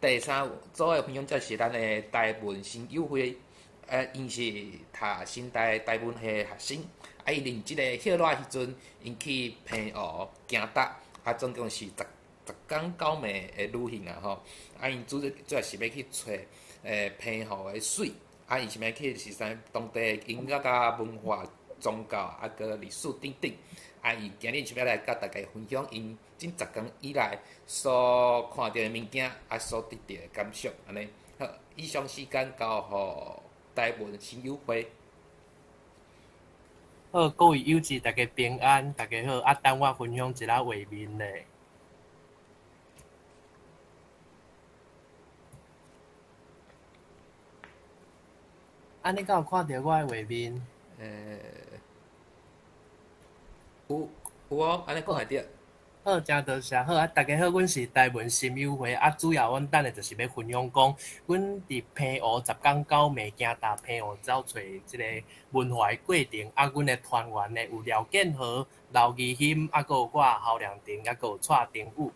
第三组的分享者是咱的台文新友会，𪜶是读新大台文系的学生，啊，𪜶任这个歇热时阵，𪜶去澎湖行踏，啊，总共是10工9暝的旅行啊吼，啊，𪜶主要是欲去揣澎湖的水，啊，𪜶是欲去是啥当地的音乐甲文化、宗教啊，阁历史等等。啊，伊今日是欲来佮大家分享𪜶这10工以来所看著的物件，啊，所得著的感想，按呢。好，以上时间交予台文新友会。好，各位友姊，大家平安，大家好。啊，等我分享一下画面咧。按呢敢有看著我的画面？有哦，按呢看会著。好，真多谢。好啊，大家好，阮是台文新友会啊，主要阮等下就是欲分享讲，阮伫澎湖10工9暝行踏澎湖走揣這个文化的过程啊，阮的团员呢有廖建和、刘义兴，啊，阁有我侯良廷，啊，阁有蔡定宇。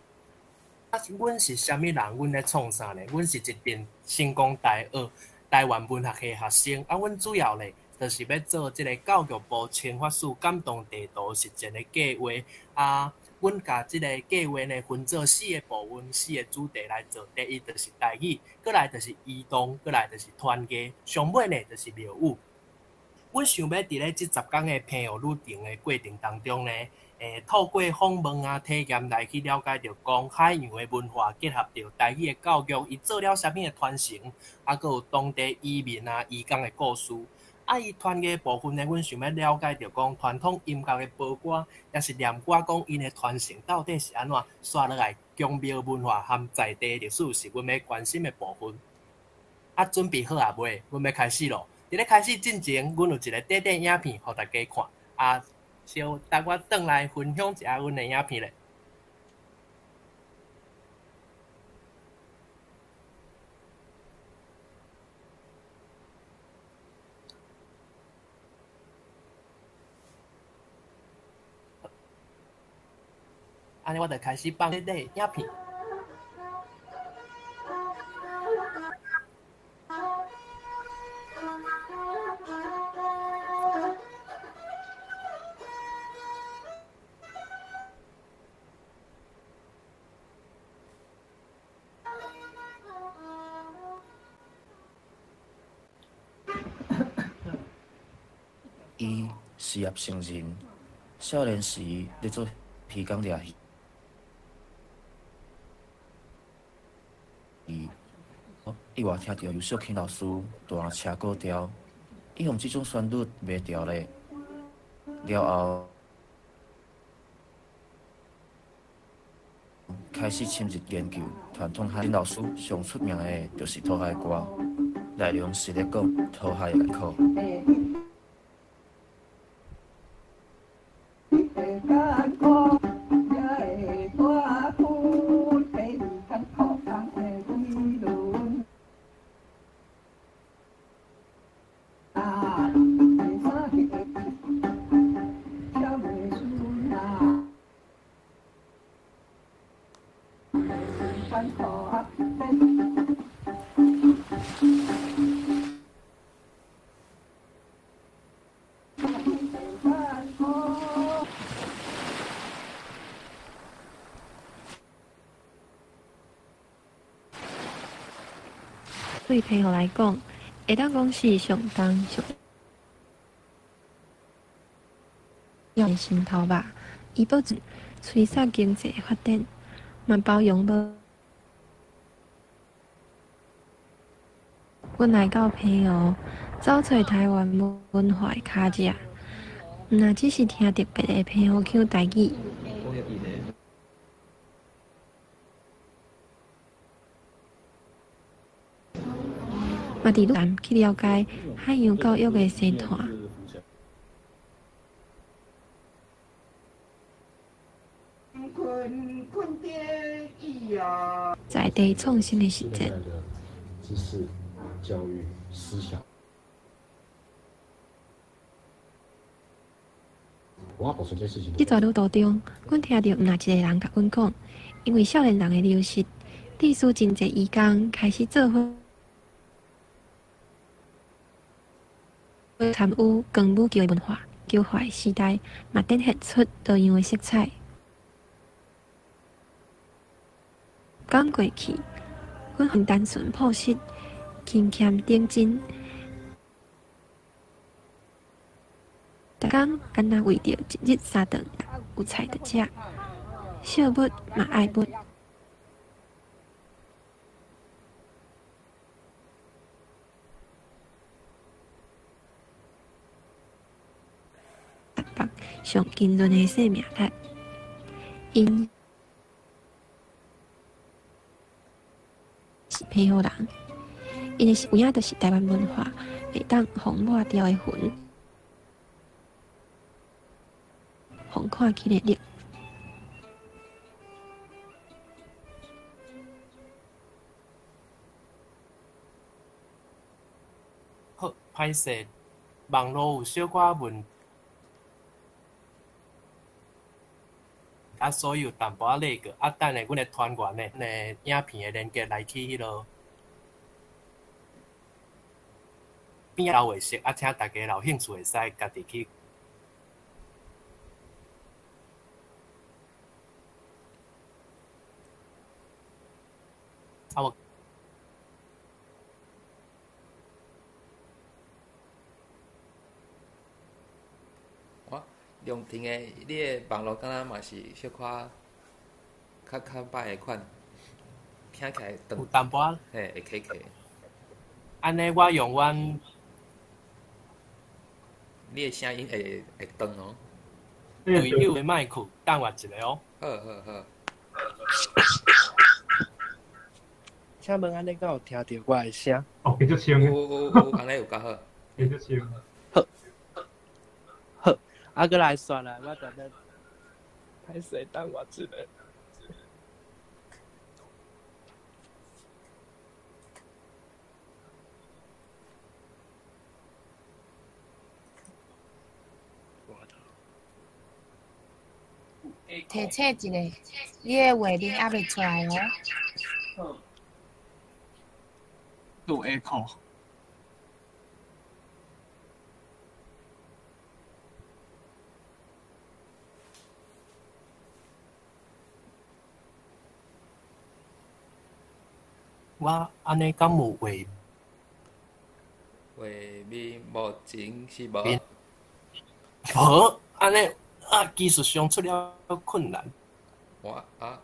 啊，阮是啥物人？阮咧创啥呢？阮是一群成功大学台湾文学系学生啊，阮主要咧就是欲做這个教育部青发署感动地图实践的计划啊。阮共這个计划呢分做四个部分、四个主题来做。第一就是台语，阁来就是移动，阁来就是团结，上尾呢就是庙宇。阮想欲伫咧这10工的澎湖旅程的过程当中呢，透过访问啊、体验来去了解著讲海洋的文化结合著台语的教育，伊做了啥物的传承，啊，阁有当地移民啊、移工的故事。啊，伊团艺部分呢，阮想欲了解著讲传统音乐的播歌，抑是念歌，讲𪜶的传承到底是按怎？煞落来宫庙文化和在地历史是阮欲关心的部分。啊，准备好啊未？阮欲开始咯。伫咧开始进前，阮有一个短短影片，予大家看。啊，小等我转来分享一下阮的影片咧。按呢，我就开始放这个影片。伊事业成人，少年时咧做渔工掠鱼，意外听著游小琴老师弹车鼓调，伊予这种旋律迷著咧。了后，开始深入研究传统海。老师上出名的就是讨海歌，内容是咧讲讨海的苦。对澎湖来讲，会当讲是上重上要的心头肉。伊保持催促经济发展，嘛包容无。阮来到澎湖，走揣台湾文化的跤迹，毋若只是听特别的澎湖腔台语。嘛伫路上去了解海洋教育的生态。在地创新的实践。知识、教育、思想。我要保存这事情。这段旅途中，阮听著毋若一个人共阮讲，因为少年人的流失，致使真濟移工開始做伙參與光舞橋的文化，球化的時代嘛展現出多樣的色彩。講過去，阮單純樸實、勤儉頂真，逐工干焦為著一日三頓有菜通食，惜物嘛愛物。上堅韌的生命力，𪜶是澎湖人，𪜶的有影就是台灣文化袂當予抹掉的魂，予看起的力。好，歹勢，網路有小可問。啊，所以有淡薄仔 lag，啊，等下阮的團員的影片的連結來去彼落邊仔留話室，啊，請大家若有興趣會使家己去。啊，我。梁婷的，你的網路敢若嘛是小可較歹的款，聽起來有淡薄仔，嘿，會卡卡。按呢，我用阮，你的聲音會斷哦。隊友的麥克，等我一下哦。好好好。請問按呢敢有聽著我的聲？哦，繼續唱。有有有，按呢有較好。繼續唱。好。好，啊，閣來煞來，我等下歹勢，等我一下。提醒一下，你的畫面猶未出來哦。有 echo。我按呢敢有畫？畫面目前是無。無，按呢啊，技術上出了困難。我啊，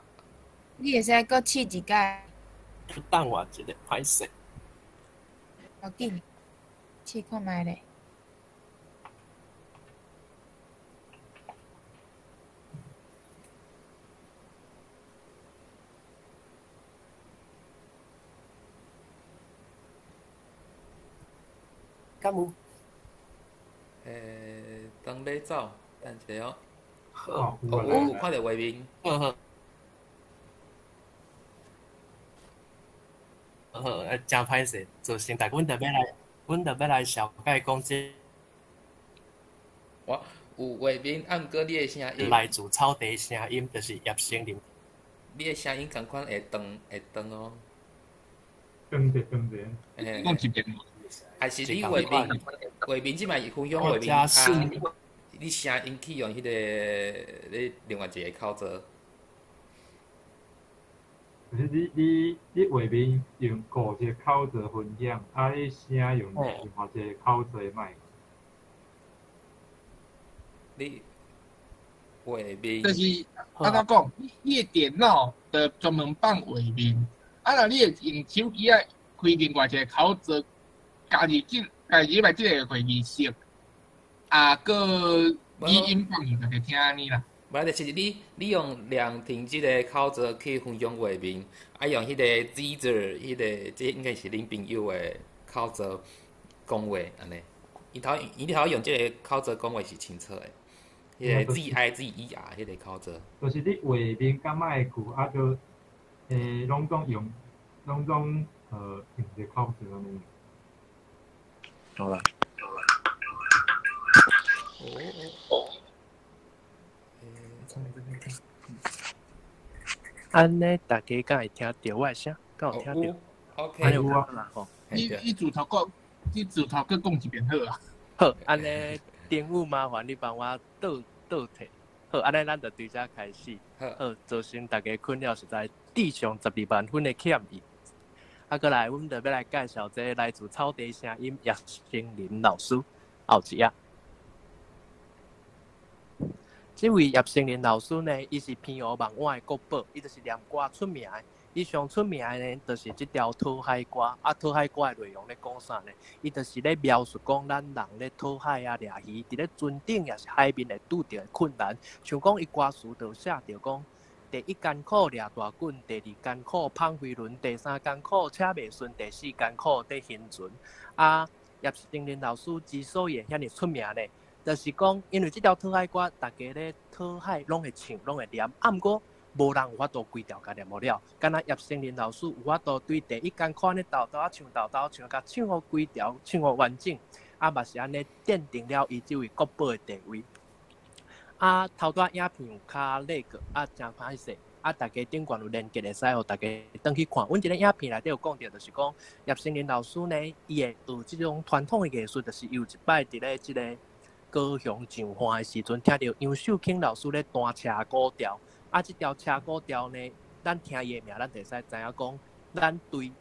你會使閣試一擺。等我一下，歹勢。要緊，試看覓咧。敢有？當咧走，等一下哦。好，哦，有看著畫面。好好。好，啊，誠歹勢，造成大，阮著欲來紹介講這。我有畫面，啊，毋過你的聲音。來自草地聲音，就是葉生林。你的聲音仝款會斷，會斷哦。斷者斷者。嘿。講一遍。還是你畫面，畫面這擺是分享畫面啊？你聲音去用彼個，你另外一個口罩。就是你畫面用顧一個口罩分享，啊，你聲用另外一個口罩的麥。你畫面。就是按怎講？你的電腦就專門放畫面，啊，若你會用手機仔開另外一個口罩。加入來這個會議室，啊，閣語音放予大家聽按呢啦。無，就是你用兩停這個口罩去分享畫面，啊，用彼個 Zeezer 彼個，這應該是恁朋友的口罩講話按呢。伊頭用這個口罩講話是清楚的，彼個 ZIZER 彼個口罩。就是你畫面佮麥克啊，就攏總用，攏總用這個口罩按呢。好啦。哦。啊，按呢，大家敢會聽著我的聲？敢有聽著？ OK，按呢有聽啦吼。你自頭閣講一遍好啊。好，按呢，丁武麻煩你幫我倒倒退。好，按呢咱就對這開始。好，造成大家困擾實在致上12萬分的歉意。啊，閣來，阮就欲來介紹這個來自草地聲音葉成林老師後一頁。這位葉成林老師呢，伊是澎湖網碗的國寶，伊就是念歌出名的。伊上出名的呢，就是這條討海歌。啊，討海歌的內容咧講啥呢？伊就是咧描述講咱人咧討海啊、掠魚，佇咧船頂抑是海面會拄著的困難。像講伊歌詞就寫著講：第一艱苦掠大滾，第二艱苦捧飛輪，第三艱苦車袂順，第四艱苦佇行船。啊，葉成林老師之所以會遐爾出名呢，就是講，因為這條討海歌，大家咧討海攏會唱，攏會念，啊，毋過無人有法度規條共念予了。敢若葉成林老師有法度對第一艱苦按呢沓沓仔唱，沓沓唱，共唱予規條，唱予完整，啊，嘛是按呢奠定了伊這位國寶的地位。啊，頭拄仔影片有較 lag，啊，誠歹勢。啊，大家頂懸有連結會使予大家轉去看。阮這个影片內底有講著，就是講葉成林老師呢，伊會學這種傳統的藝術，就是伊有一擺佇咧這个高雄上岸的時陣，聽著楊秀卿老師咧彈車鼓調。啊，這條車鼓調呢，咱聽伊的名，咱就會使知影講，咱對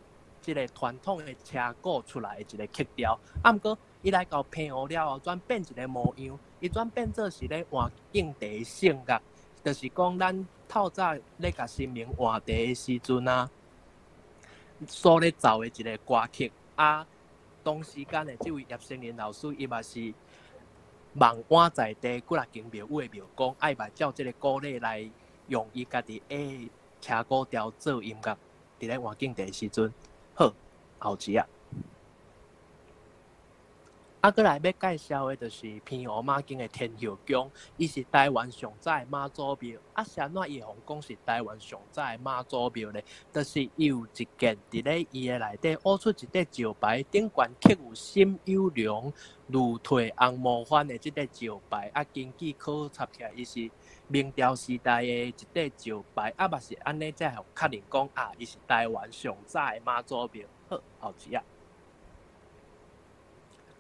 這个傳統的車鼓出來的一个曲調。啊，毋過伊來到澎湖了後，轉變一个模樣，伊轉變做是咧換敬茶聖樂，就是講咱透早咧共神明換茶的時陣啊，所咧奏的一个歌曲。啊，同時間的這位葉成林老師，伊嘛是網碗在地幾若間廟宇的廟公，啊，伊嘛照這个古禮來用伊家己的車鼓調做音樂，佇咧換敬茶的時陣。好，後一頁。啊，閣來欲介紹的，就是澎湖媽宮的天后宮，伊是台灣上早的媽祖廟。啊，是按怎伊會予講是台灣上早的媽祖廟呢？就是伊有一件佇咧伊的內底挖出一塊石牌，頂懸刻有沈有容怒退紅毛番的這塊石牌。啊，根據考察起來，伊是明朝時代的一塊石牌。啊，嘛是按呢才會確認講啊，伊是台灣上早的媽祖廟。好，後一頁。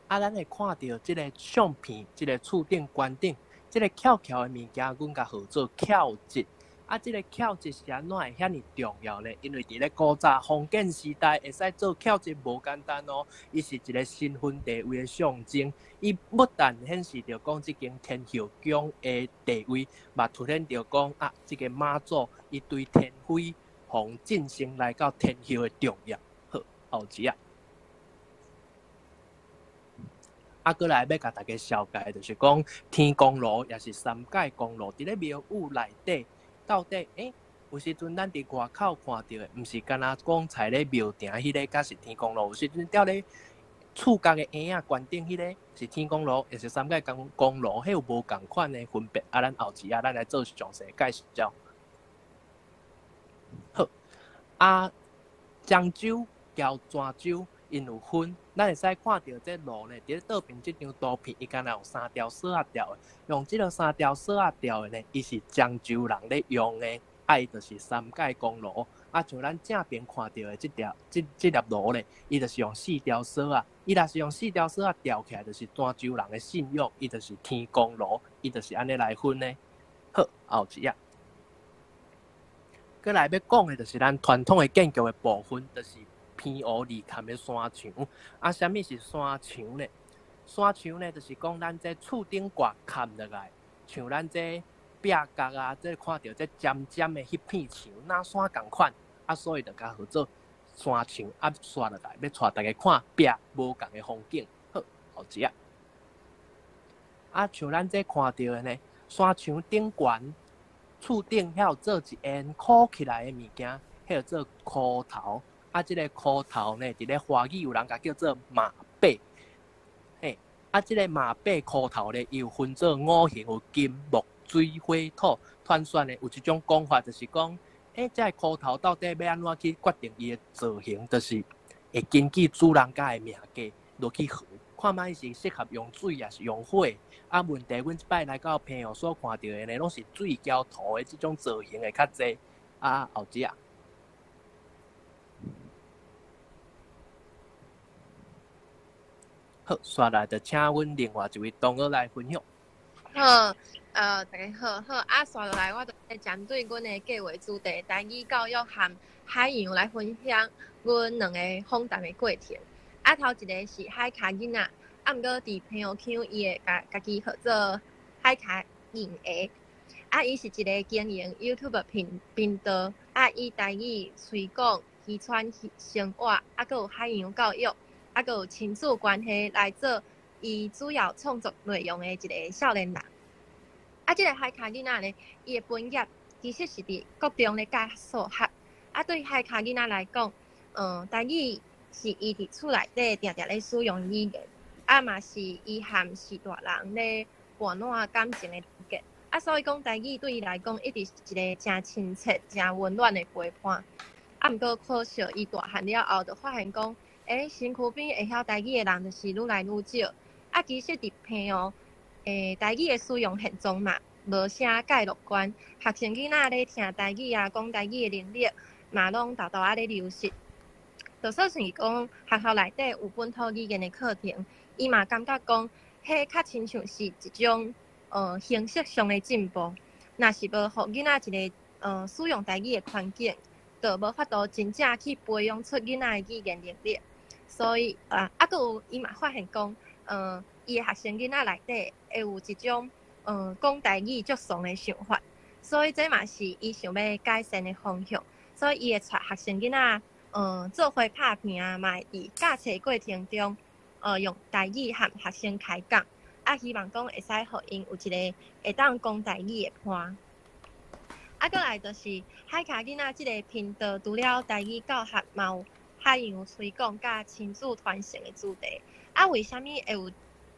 啊，咱會看著這个相片，這个厝頂懸頂，這个翹翹的物件，阮共號做翹節。啊，這个翹節是按怎會遐爾重要呢？因為佇咧古早封建時代，會使做翹節無簡單哦。伊是一个身份地位的象徵，伊不但顯示著講這間天后宮的地位，嘛凸顯著講啊，這个媽祖伊對天妃予晉升來到天后的重要。好，後一頁。啊，閣來欲共大家紹介，就是講天公爐，抑是三界公爐，佇咧廟宇內底，到底欸，有時陣咱佇外口看著的，毋是干焦講跙咧廟埕彼个，才是天公爐。有時陣踮咧厝角的嬰仔懸頂彼个是天公爐，抑是三界公公爐，彼有無仝款的分別。啊，咱後一頁咱來做詳細介紹。好，啊，漳州交泉州。𪜶有分，咱會使看著這爐呢，佇咧倒邊這張圖片，伊敢若有三條索仔吊的，用這个三條索仔吊的呢，伊是漳州人咧用的，啊，伊就是三界公爐。啊，像咱正邊看著的這條、這這粒爐咧，伊就是用四條索仔，伊若是用四條索仔吊起來，就是泉州人的信仰，伊就是天公爐，伊就是按呢來分的。好，後一頁。閣來欲講的，就是咱傳統的建築的部分，就是澎湖二崁的山牆。啊，啥物是山牆呢？山牆呢，就是講咱這厝頂蓋崁落來，像咱這壁角啊，這看著這尖尖的彼片牆，若山仝款，啊，所以就共號做山牆。啊，煞落來，欲帶大家看壁無仝的風景。好，後一頁。啊，像咱這看著的呢，山牆頂懸厝頂遐有做一緣箍起來的物件，彼叫做箍頭。啊，這个箍頭呢，佇咧華語有人共叫做馬尾，嘿，啊，這个馬尾箍頭呢，伊有分做五行，有金木水火土。傳說呢，有一種講法，就是講，欸，這个箍頭到底欲按怎去決定伊的造型，就是會根據主人家的命格落去號，看覓是適合用水抑是用火。啊，問題阮這擺來到澎湖所看著的呢，攏是水交土的這種造型會較濟。啊，後子啊。好，煞來就請阮另外一位同學來分享。好，大家好，好啊，煞落來我就會針對阮的計畫主題台語教育和海洋來分享阮兩個訪談的過程。啊，頭一個是海跤囡仔，啊，毋過佇澎湖腔伊會共家己號做海跤銀鞋。啊，伊是一個經營 YouTube 頻道，啊，以台語推廣漁村生活，啊，閣有海洋教育，啊，閣有親子關係來做伊主要創作內容的一個少年人。啊，這個海跤囡仔呢，伊的本業其實是佇國中咧教數學。啊，對海跤囡仔來講，台語是伊佇厝內底定定咧使用語言，啊嘛是伊和序大人咧伴拏感情的連結。啊，所以講台語對伊來講，一直是一個誠親切、誠溫暖的陪伴。啊，毋過可惜，伊大漢了後，就發現講，身軀邊會曉台語的人就是愈來愈少。啊，其實佇澎湖，台語的使用現狀嘛，無啥蓋樂觀。學生囡仔咧聽台語啊，講台語的能力嘛，攏沓沓仔咧流失。就算是講學校內底有本土語言的課程，伊嘛感覺講，彼較親像是一種形式上的進步。若是無予囡仔一個使用台語的環境，就無法度真正去培養出囡仔的語言能力。所以啊，閣有伊嘛發現講，伊的學生囡仔內底會有一種講台語足慫的想法，所以這嘛是伊想欲改善的方向。所以伊會帶學生囡仔，做伙拍片啊，嘛會佇教冊過程中，用台語和學生開講，啊，希望講會使予𪜶有一個會當講台語的伴。啊，閣來就是海跤囡仔這個頻道，除了台語教學，嘛有海洋推廣佮親子傳承的主題。啊，為啥物會有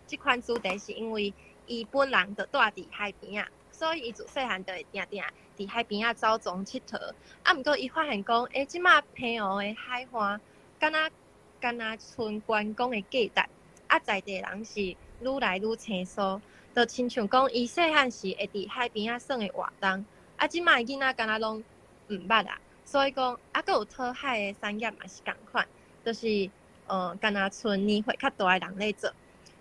這款主題？是因為伊本人就蹛佇海邊仔，所以伊自細漢就會定定佇海邊仔走傱𨑨迌。啊，毋過伊發現講，這馬澎湖的海岸，敢若賰觀光的價值，啊，在地人是愈來愈生疏，就親像講伊細漢時會佇海邊仔耍的活動，啊，這馬囡仔敢若攏毋捌啊。所以講，啊，閣有討海的產業嘛是仝款，就是敢若賰年歲較大的人咧做。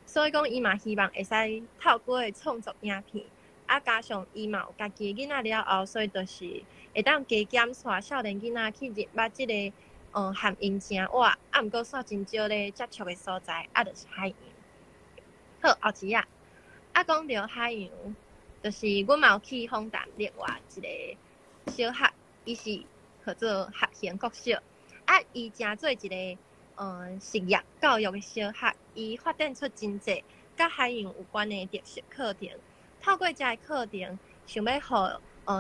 所以講，伊嘛希望會使透過創作影片，啊，加上伊嘛有家己的囡仔了後，所以就是會當加減帶少年囡仔去認捌這個，和𪜶誠活，啊，毋過煞真少咧接觸的所在，啊，就是海洋。好，後一頁，啊，講著海洋，就是阮嘛有去訪談另外一個小學，伊是號做學行國小，啊，伊誠做一個實驗教育的小學，伊發展出真濟佮海洋有關的特色課程。透過這个課程，想欲予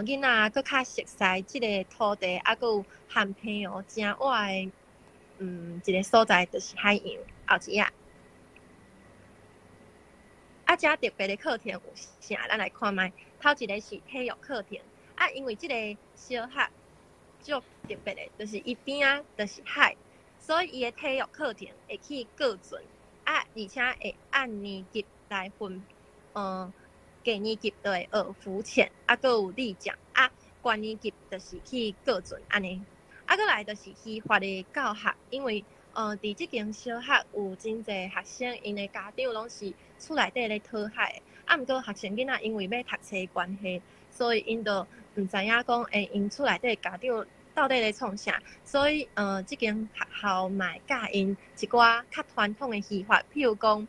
囡仔閣較熟悉這个土地，啊，閣有和澎湖誠活的一個所在，就是海洋。後一頁，啊，遮特別的課程有啥？咱來看覓。頭一個是體育課程，啊，因為這個小學足特別的，就是伊邊仔就是海，所以伊的體育課程會去過船，啊，而且會按年級來分，低年級就會學浮潛，啊，閣有立槳，啊，高年級就是去過船按呢。啊，閣來就是漁法的教學，因為佇這間小學有真濟學生，𪜶的家長攏是厝內底咧討海的，啊，毋過學生囡仔因為欲讀冊的關係，所以𪜶就毋知影講，𪜶厝內底家長到底咧創啥，所以這間學校嘛會教𪜶一寡較傳統的漁法，譬如講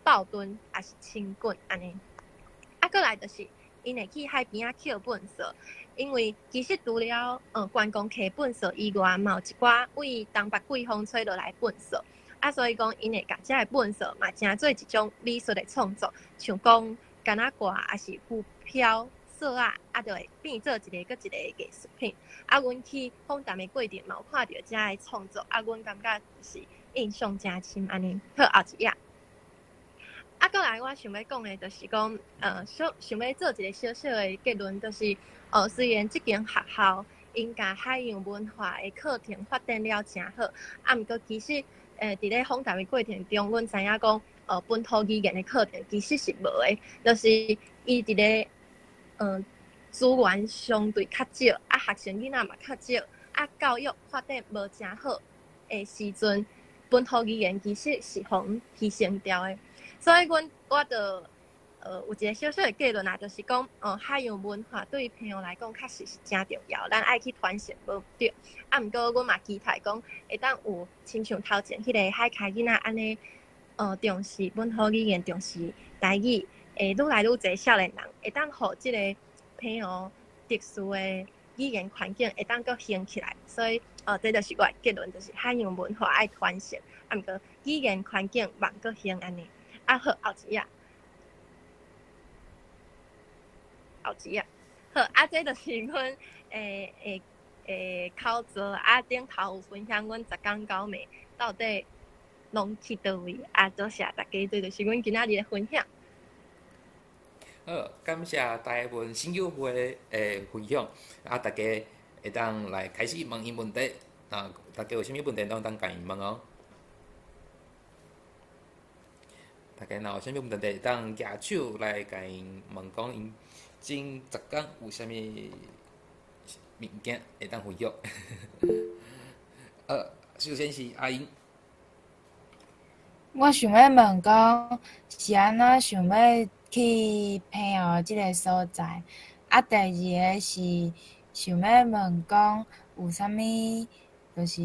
爆躉，抑是清滾按呢。啊，閣來就是𪜶會去海邊仔抾糞埽，因為其實除了觀光客糞埽以外，嘛有一寡位東北季風吹落來糞埽，啊，所以講𪜶會共這个糞埽嘛，誠做一種美術的創作，像講矸仔掛，抑是浮漂索仔，啊，就會變做一个閣一個藝術品。啊，阮去訪談的過程嘛有看著這个創作，啊，阮感覺是印象誠深按呢。好，後一頁。啊，閣來我想欲講的，就是講，想想欲做一個小小的結論，就是，雖然這間學校𪜶共海洋文化的課程發展了誠好，啊，毋過其實，佇咧訪談的過程中，阮知影講，本土語言的課程其實是無的，就是伊佇咧，資源相對較少，啊學生囡仔嘛較少，啊教育發展無誠好的時陣，本土語言其實是予人犧牲掉的。所以阮我就有一個小小的結論啊，就是講，海洋文化對澎湖來講確實是誠重要，咱愛去傳承無毋對。啊，毋過阮嘛期待講，會當有親像頭前彼个海開囡仔按呢，重視本土語言，重視台語，會愈來愈濟少年人會當予這个澎湖特殊的語言環境會當閣興起來。所以，這就是我的結論，就是海洋文化愛傳承，啊，毋過語言環境望閣興按呢。啊好，後一頁。後一頁。好，啊，這就是阮口座啊，頂頭有分享阮十工九暝到底攏去佗位啊，多謝大家，這就是阮今仔日的分享。好，感謝台文新友會的分享，啊，大家會當來開始問𪜶問題，啊，大家有啥物問題攏當共𪜶問哦。大家若有啥物問題，會當舉手來共𪜶問講，𪜶前十工有啥物物件會當分享？首先是阿英。我想欲問講，是按怎想欲去澎湖這个所在？啊，第二个是想欲問講，有啥物就是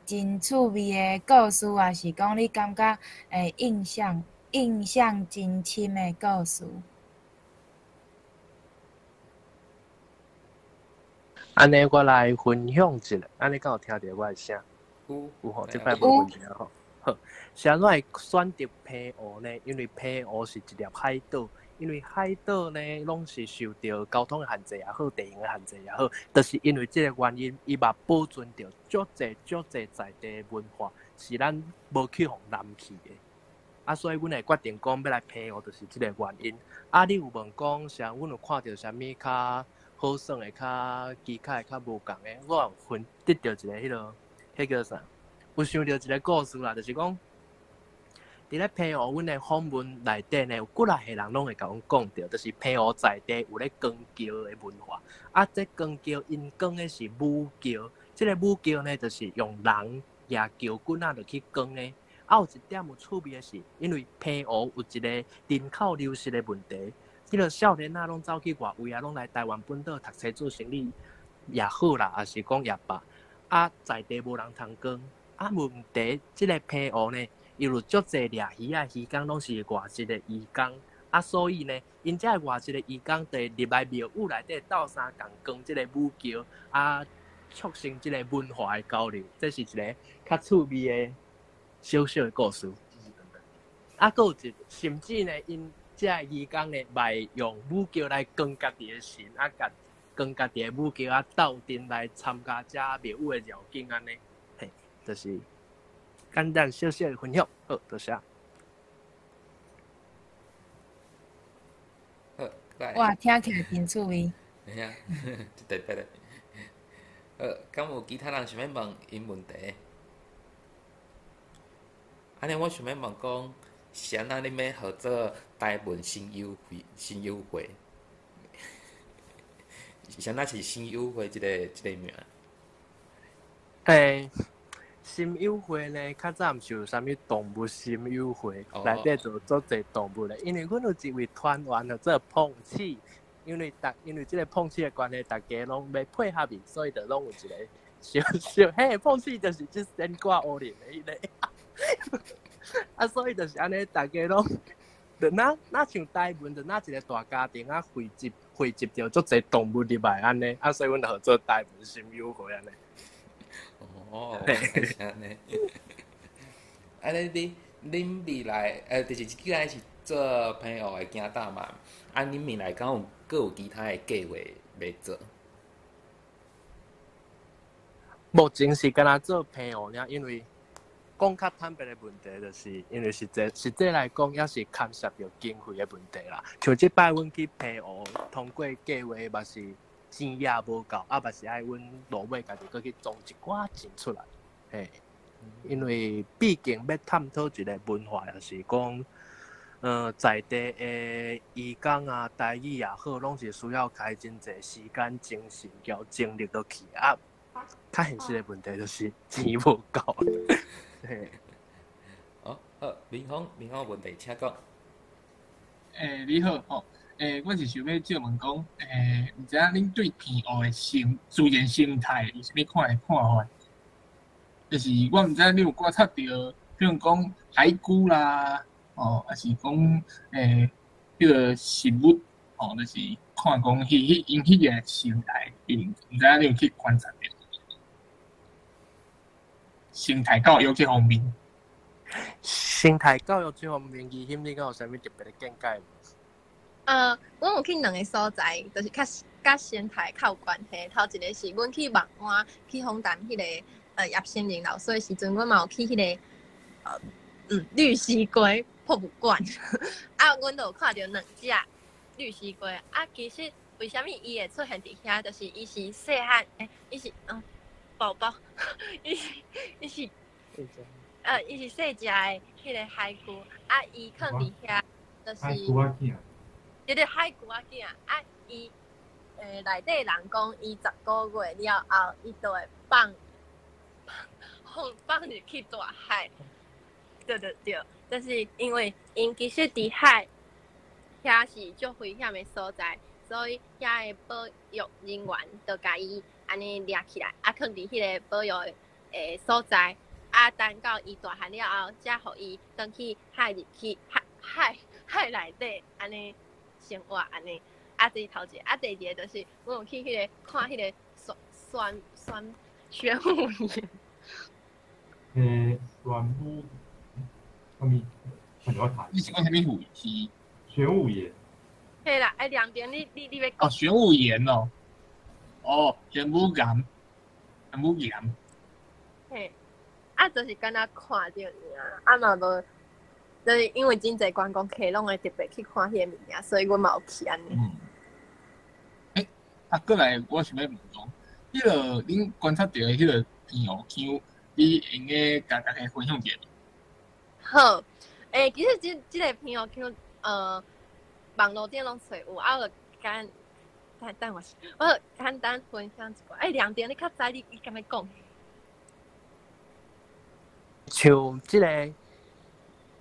真趣味的故事，抑是講你感覺會印象真深的故事？按呢，我來分享一下，按呢敢有聽著我的聲？有吼，這擺無問題吼。好，是按怎會選擇澎湖呢？因為澎湖是一粒海島，因為海島呢，攏是受著交通的限制也好，地形的限制也好，就是因為這个原因，伊嘛保存著足濟足濟在地文化，是咱無去予南去的。啊，所以阮會決定講欲來澎湖，就是這个原因。啊，你有問講，像阮有看著啥物較好耍的、較奇怪的、較無仝的，我有分得著一个彼落，彼叫啥？有想著一个故事啦，就是講，佇咧澎湖，阮的訪問內底呢，有幾若個人攏會共阮講著，就是澎湖在地有咧扛轎的文化。啊，這扛轎𪜶扛的是母轎，這个母轎呢，就是用人舉轎棍仔落去扛的。啊，有一點有趣味的是，因為澎湖有一個人口流失的問題，彼个少年仔攏走去外圍啊，攏來台灣本島讀冊做生理也好啦，抑是講也罷。啊，在地無人通扛。啊，問題這个澎湖呢，伊有足濟掠魚仔漁工，攏是外籍的漁工。啊，所以呢，𪜶這个外籍的漁工就會入來廟宇內底鬥相共扛這个母轎，啊，促成這个文化的交流。這是一个較趣味的小小的故事。啊，閣有一，甚至呢，𪜶這个漁工呢，嘛會用母轎來扛家己的神，啊，共扛家己的母轎啊，鬥陣來參加這廟宇的繞境按呢。嘿，就是簡單小小的分享。好，多謝。好，來。哇，聽起來真趣味。嘿啊，真特別的。好，敢有其他人想欲問𪜶問題？按呢，我想欲問講，是按怎恁欲合做台文新友會？新友會？是按怎是新友會這个名？新友會呢，較早毋是有啥物動物心友會，內底就足濟動物咧。因為阮有一位團員叫做碰氣，因為這个碰氣的關係，大家攏欲配合伊，所以就攏有一個小小嘿，碰氣就是這先掛烏龍的彼个。啊，所以就是按呢，大家攏就若像台文，就若一个大家庭啊，匯集著足濟動物入來按呢，啊，所以阮就號做台文心友會按呢。哦，是按呢。按呢，恁未來，就是既然是做澎湖的行搭嘛，啊，恁未來敢有閣有其他的計劃欲做？目前是干焦做澎湖爾，因為講較坦白的問題，就是因為實際來講，也是牽涉著經費的問題啦。像這擺阮去澎湖，通過計劃嘛是錢也無夠，啊嘛是愛阮落尾家己閣去裝一寡錢出來。嘿，因為畢竟欲探討一個文化，也是講在地的義工啊，台語也好，攏是需要開真濟時間、精神、交精力落去啊。較現實的問題就是錢無夠。嘿。哦，好，明峰，明峰問題請講。你好吼，我是想欲借問講，毋知影恁對澎湖的生自然生態有啥物款的看法？就是我毋知影你有觀察著，比如講海龜啦，哦，抑是講彼个食物，哦，就是看講彼彼𪜶彼个生態，毋知影你有去觀察著？生態教育這方面。生態教育這方面，怡欣，你敢有啥物特別的見解無？阮有去兩个所在，就是較佮生態較有關係。頭一个是阮去望安去訪談彼个葉先玲老師的時陣，阮嘛有去彼个綠蠵龜博物館，啊，阮就有看著兩隻綠蠵龜。啊，其實為啥物伊會出現佇遐？就是伊是細漢，伊是寶寶，伊是細隻的彼个海龜，啊，伊囥佇遐，就是海龜仔囝。對對，海龜仔囝，啊，伊內底人講，伊10個月了後，伊就會放放放入去大海。對對對，就是因為𪜶其實佇海遐是足危險的所在，所以遐的保育人員就共伊按呢掠起來，啊，囥佇彼个保育的所在，啊，等到伊大漢了後，才予伊轉去海入去海海海內底按呢生活按呢。啊，這是頭一个，啊，第二个就是，阮有去彼个看彼个玄玄玄玄武岩。玄武，啥物？你是講啥物武是？玄武岩。嘿啦，哎，兩邊你欲講。哦，玄武岩哦，哦，玄武岩，玄武岩。嘿，啊，就是敢若看著爾，啊嘛無，就是因為真濟觀光客攏會特別去看彼个物件，所以阮嘛有去按呢。啊，過來我想欲問講，彼个恁觀察著的彼个澎湖腔，你會用得共大家分享一下？好，其實這個澎湖腔，網路頂攏揣有，啊，我就簡等等我，我就簡單分享一寡。兩點你較知你敢欲講？像這個，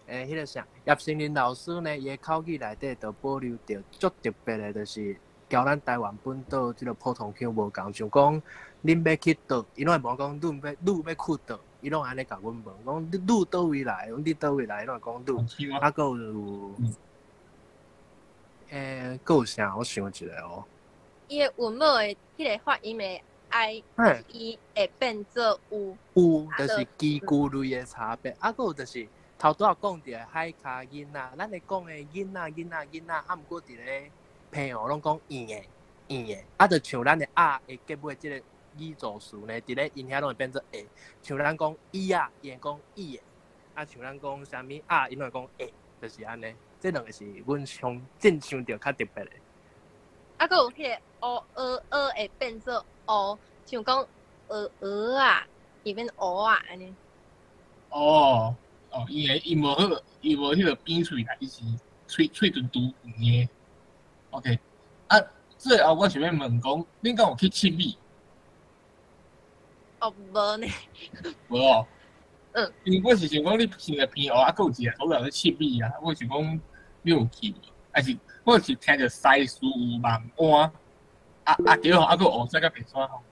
彼个啥，葉成林老師呢，伊的口語內底就保留著足特別的，就是佮咱台灣本島這个普通腔無仝，像講恁欲去佗，伊攏會問講汝欲去佗，伊攏按呢共阮問，講汝佗位來，你佗位來，伊攏會講汝。啊，閣有，閣有啥？我想一下哦。伊的韻母的彼个發音的 I，伊會變做 U。有，就是基句類的差別。啊，閣有就是頭拄仔講著的海跤囡仔，咱咧講的囡仔囡仔囡仔，啊，毋過佇咧澎湖攏講圓的圓的，啊，就像咱的啊的結尾這个語助詞呢，佇咧𪜶遐攏會變做會。像咱講伊仔，伊會講伊的，啊，像咱講啥物啊，𪜶攏會講會，就是按呢。這兩个是阮上真想著較特別的。啊，閣有彼个烏蚵蚵會變做烏，像講蚵蚵仔，伊變烏仔按呢。哦哦，伊會伊無彼个，伊無彼个扁喙啦，伊是喙唇拄圓的。OK，啊，最後我想欲問講，恁敢有去七美？哦，無呢。無哦。嗯。因為我是想講，你先來澎湖，啊，閣有一個所在咧七美啊，我想講你有去無？還是我是聽著西施有望安，啊啊對吼，啊閣有烏石佮白沙吼。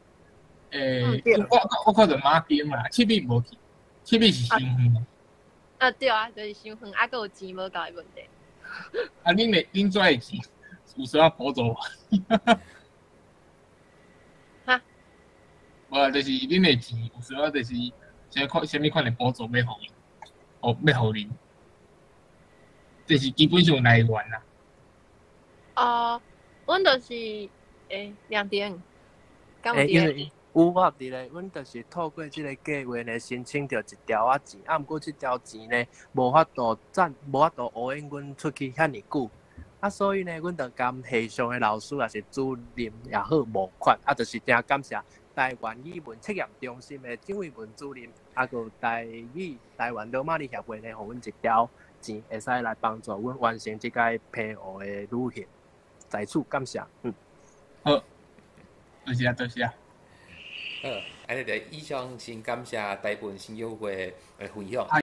我看著馬間啦，七美無去，七美是傷遠。啊對啊，就是傷遠，啊閣有錢無夠的問題。啊，恁遮的錢有需要補助無？哈？無，就是恁的錢有需要，就是啥物款的補助欲予𪜶，哦，欲予恁，這是基本上來源啦。哦，阮就是兩點，敢有因為有我佇咧，阮就是透過這个計畫呢，申請著一條仔錢，啊，毋過這條錢呢，無法度贊，無法度予用阮出去遐爾久，啊，所以呢，阮就共系上的老師抑是主任也好募款，啊，就是誠感謝台灣語文測驗中心的張惠文主任，啊，閣有台語台灣羅馬字協會呢，予阮一條錢，錢，會使來幫助阮完成這擺澎湖的旅行。在此感謝。好，多謝多謝。好，按呢就以上先感謝台文新友會的分享。